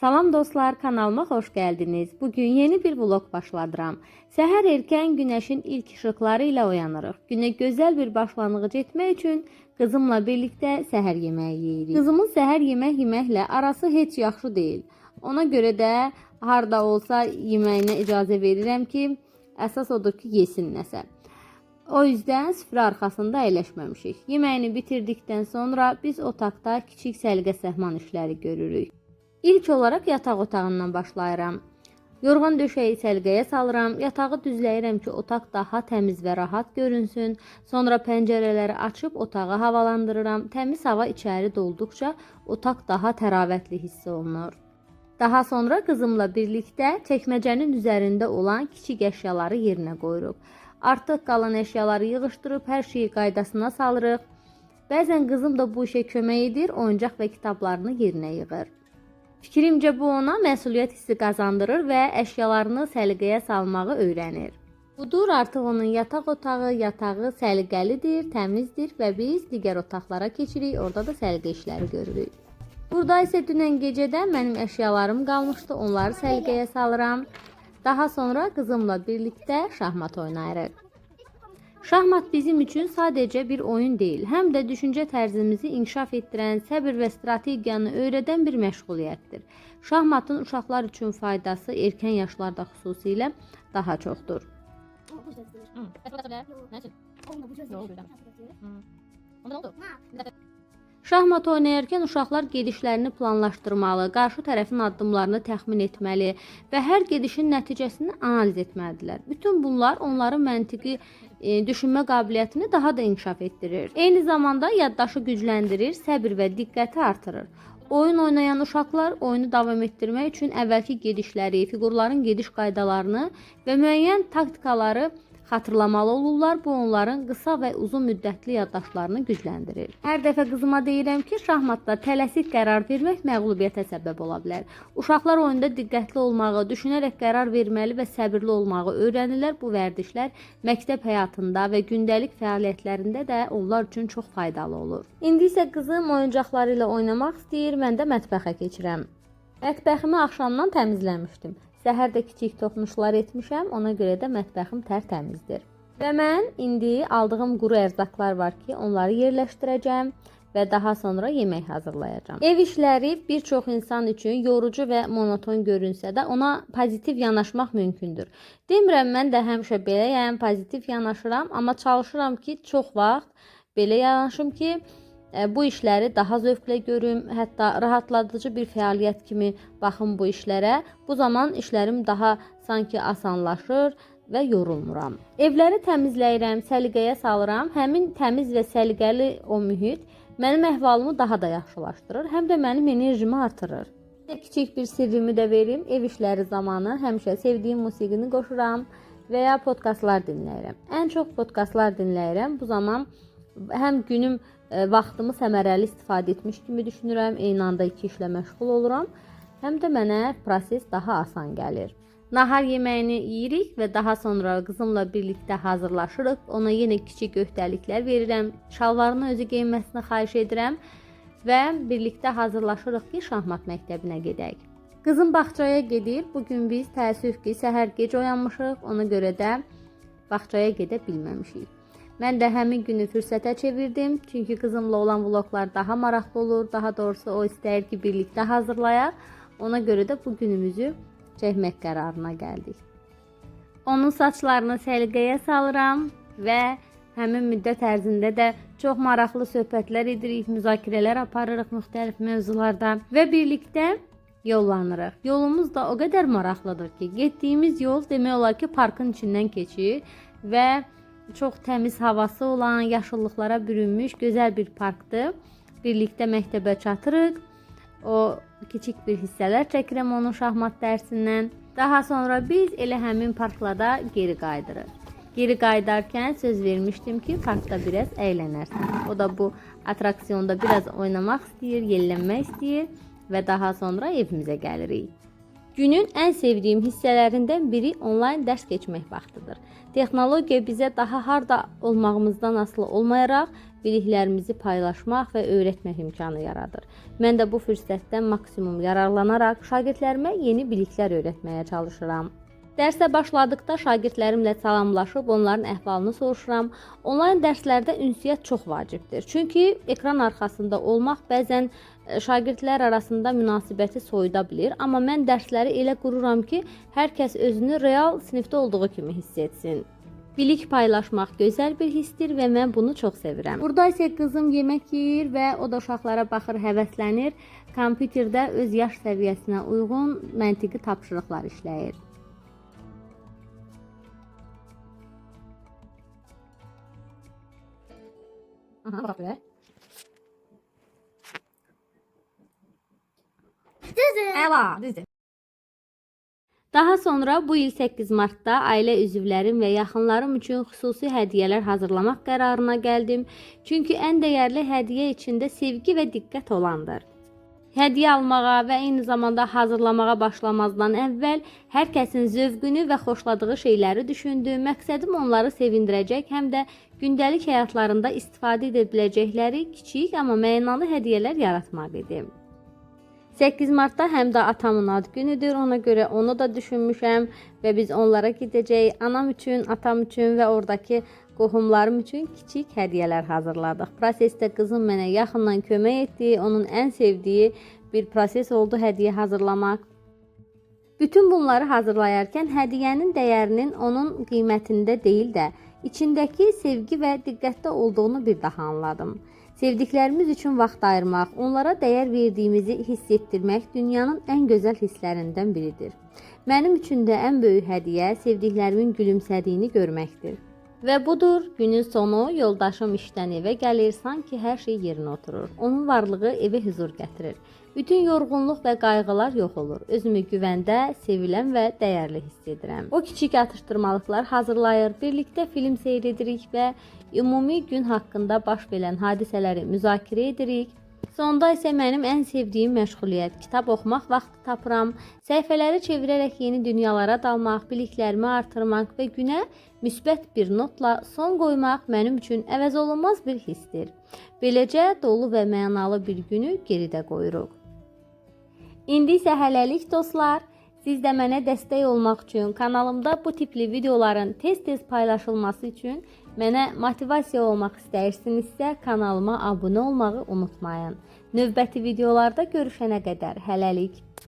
Salam dostlar, kanalıma xoş gəldiniz. Bugün yeni bir vlog başladıram. Səhər erkən günəşin ilk işıqları ilə oyanırıq. Günə gözəl bir başlanğıc etmək üçün qızımla birlikdə səhər yeməyi yeyirik. Qızımın səhər yemək yeməklə arası heç yaxşı deyil. Ona görə də harda olsa yeməyinə icazə verirəm ki, əsas odur ki, yesin nəsə. O yüzden süfrə arxasında əyləşməmişik. Yeməyini bitirdikdən sonra biz otaqda kiçik səliqə-səhman işləri görürük. İlk olaraq yataq otağından başlayıram. Yorğan döşəyi səliqəyə salıram, yatağı düzləyirəm ki, otaq daha təmiz və rahat görünsün. Sonra pəncərələri açıb otağı havalandırıram. Təmiz hava içəri dolduqca otaq daha təravətli hiss olunur. Daha sonra qızımla birlikdə çəkməcənin üzərində olan kiçik əşyaları yerinə qoyuruq. Artıq qalan əşyaları yığışdırıb hər şeyi qaydasına salırıq. Bəzən qızım da bu işə kömək edir, oyuncaq və kitablarını yerinə yığır. Fikrimcə bu ona məsuliyyət hissi qazandırır və əşyalarını səliqəyə salmağı öyrənir. Budur artıq onun yataq otağı, yatağı səliqəlidir, təmizdir və biz digər otaqlara keçirik, orada da səliqə işləri görürük. Burada isə dünən gecədən mənim əşyalarım qalmışdı, onları səliqəyə salıram. Daha sonra qızımla birlikdə şahmat oynayırıq. Şahmat bizim üçün sadəcə bir oyun deyil, həm də düşüncə tərzimizi inkişaf etdirən, səbir və strategiyanı öyrədən bir məşğuliyyətdir. Şahmatın uşaqlar üçün faydası erkən yaşlarda xüsusilə daha çoxdur. Şahmat oynayarkən uşaqlar gedişlərini planlaşdırmalı, qarşı tərəfin addımlarını təxmin etməli və hər gedişin nəticəsini analiz etməlidirlər. Bütün bunlar onların məntiqi düşünmə qabiliyyətini daha da inkişaf etdirir. Eyni zamanda yaddaşı gücləndirir, səbir və diqqəti artırır. Oyun oynayan uşaqlar oyunu davam etdirmək üçün əvvəlki gedişləri, fiqurların gediş qaydalarını və müəyyən taktikaları xatırlamalı olurlar. Bu onların qısa və uzun müddətli yaddaşlarını gücləndirir. Hər dəfə qızıma deyirəm ki, şahmatda tələsik qərar vermək məğlubiyyətə səbəb ola bilər. Uşaqlar oyunda diqqətli olmağı, düşünərək qərar verməli və səbirli olmağı öyrənirlər. Bu vərdişlər məktəb həyatında və gündəlik fəaliyyətlərində də onlar üçün çox faydalı olur. İndi isə qızım oyuncaqları ilə oynamaq istəyir, mən də mətbəxə keçirəm. Mətbəximi axşamdan təmizləmişdim. Səhər də kiçik toxunuşlar etmişəm, ona görə də mətbəxim tərtəmizdir. Və mən indi aldığım quru ərzaqlar var ki, onları yerləşdirəcəm və daha sonra yemək hazırlayacağam. Ev işləri bir çox insan üçün yorucu və monoton görünsə də ona pozitiv yanaşmaq mümkündür. Demirəm mən də həmişə beləyəm, pozitiv yanaşıram, amma çalışıram ki, çox vaxt belə yanaşım ki, bu işləri daha zövqlə görüm, hətta rahatladıcı bir fəaliyyət kimi baxım bu işlərə. Bu zaman işlərim daha sanki asanlaşır və yorulmuram. Evləri təmizləyirəm, səliqəyə salıram. Həmin təmiz və səliqəli o mühit mənim əhvalımı daha da yaxşılaşdırır, həm də mənim enerjimi artırır. Kiçik bir sirrimi də verim. Ev işləri zamanı həmişə sevdiyim musiqini qoşuram və ya podkastlar dinləyirəm. Ən çox podkastlar dinləyirəm. Bu zaman həm günüm vaxtımı səmərəli istifadə etmiş kimi düşünürəm, eyni anda iki işlə məşğul oluram, həm də mənə proses daha asan gəlir. Nahar yeməyini yeyirik və daha sonra qızımla birlikdə hazırlaşırıq. Ona yenə kiçik öhdəliklər verirəm. Şalvarını özü geyinməsini xahiş edirəm və birlikdə hazırlaşırıq ki, şahmat məktəbinə gedək. Qızım bağçaya gedir. Bu gün biz təəssüf ki, səhər gec oyanmışıq. Ona görə də bağçaya gedə bilməmişik. Mən də həmin günü fürsətə çevirdim. Çünki qızımla olan vloglar daha maraqlı olur. Daha doğrusu o istəyir ki, birlikdə hazırlayaq. Ona görə də bu günümüzü çəkmək qərarına gəldik. Onun saçlarını səliqəyə salıram və həmin müddət ərzində də çox maraqlı söhbətlər edirik, müzakirələr aparırıq müxtəlif mövzularda və birlikdə yollanırıq. Yolumuz da o qədər maraqlıdır ki, getdiyimiz yol demək olar ki, parkın içindən keçir və çox təmiz havası olan, yaşıllıqlara bürünmüş gözəl bir parkdır. Birlikdə məktəbə çatırıq. O kiçik bir hissələr çəkirəm onun şahmat dərsindən. Daha sonra biz elə həmin parklarda geri qayıdırıq. Geri qayıdarkən söz vermişdim ki, parkda biraz əylənərsən. O da bu atraksiyonda biraz oynamaq istəyir, yellənmək istəyir və daha sonra evimizə gəlirik. Günün ən sevdiyim hissələrindən biri onlayn dərs keçmək vaxtıdır. Texnologiya bizə daha harda olmağımızdan asılı olmayaraq biliklərimizi paylaşmaq və öyrətmək imkanı yaradır. Mən də bu fürsətdən maksimum yararlanaraq şagirdlərimə yeni biliklər öyrətməyə çalışıram. Dərsə başladıqda şagirdlərimlə salamlaşıb onların əhvalını soruşuram. Onlayn dərslərdə ünsiyyət çox vacibdir. Çünki ekran arxasında olmaq bəzən şagirdlər arasında münasibəti soyuda bilir, amma mən dərsləri elə qururam ki, hər kəs özünü real sinifdə olduğu kimi hiss etsin. Bilik paylaşmaq gözəl bir hissdir və mən bunu çox sevirəm. Burada isə qızım yemək yeyir və o da uşaqlara baxır, həvəslənir. Kompüterdə öz yaş səviyyəsinə uyğun məntiqi tapşırıqlar işləyir. Aha, bax belə. Düzdür. Əla, düzdür. Daha sonra bu il 8 Martda ailə üzvlərim və yaxınlarım üçün xüsusi hədiyyələr hazırlamaq qərarına gəldim. Çünki ən dəyərli hədiyyə içində sevgi və diqqət olandır. Hədiyyə almağa və eyni zamanda hazırlamağa başlamazdan əvvəl hər kəsin zövqünü və xoşladığı şeyləri düşündüm. Məqsədim onları sevindirəcək, həm də gündəlik həyatlarında istifadə edə biləcəkləri kiçik, amma mənalı hədiyyələr yaratmaq idi. 8 Martda həm də atamın ad günüdür. Ona görə onu da düşünmüşəm və biz onlara gedəcəyik. Anam üçün, atam üçün və oradakı qohumlarım üçün kiçik hədiyyələr hazırladıq. Prosesdə qızım mənə yaxından kömək etdi. Onun ən sevdiyi bir proses oldu hədiyyə hazırlamaq. Bütün bunları hazırlayarkən hədiyyənin dəyərinin onun qiymətində deyil də, içindəki sevgi və diqqətdə olduğunu bir daha anladım. Sevdiklərimiz üçün vaxt ayırmaq, onlara dəyər verdiyimizi hiss etdirmək dünyanın ən gözəl hisslərindən biridir. Mənim üçün də ən böyük hədiyyə sevdiklərimin gülümsədiyini görməkdir. Və budur, günün sonu yoldaşım işdən evə gəlir, sanki hər şey yerinə oturur. Onun varlığı evə huzur gətirir. Bütün yorğunluq və qayğılar yox olur. Özümü güvəndə, sevilən və dəyərli hiss edirəm. O kiçik atışdırmalıqlar hazırlayır, birlikdə film seyr edirik və ümumi gün haqqında baş verən hadisələri müzakirə edirik. Sonda isə mənim ən sevdiyim məşğuliyyət, kitab oxumaq vaxtı tapıram. Səhifələri çevirərək yeni dünyalara dalmaq, biliklərimi artırmaq və günə müsbət bir notla son qoymaq mənim üçün əvəzolunmaz bir hissdir. Beləcə dolu və mənalı bir günü geridə qoyuruq. İndi isə hələlik dostlar, siz də mənə dəstək olmaq üçün kanalımda bu tipli videoların tez-tez paylaşılması üçün mənə motivasiya olmaq istəyirsinizsə kanalıma abunə olmağı unutmayın. Növbəti videolarda görüşənə qədər hələlik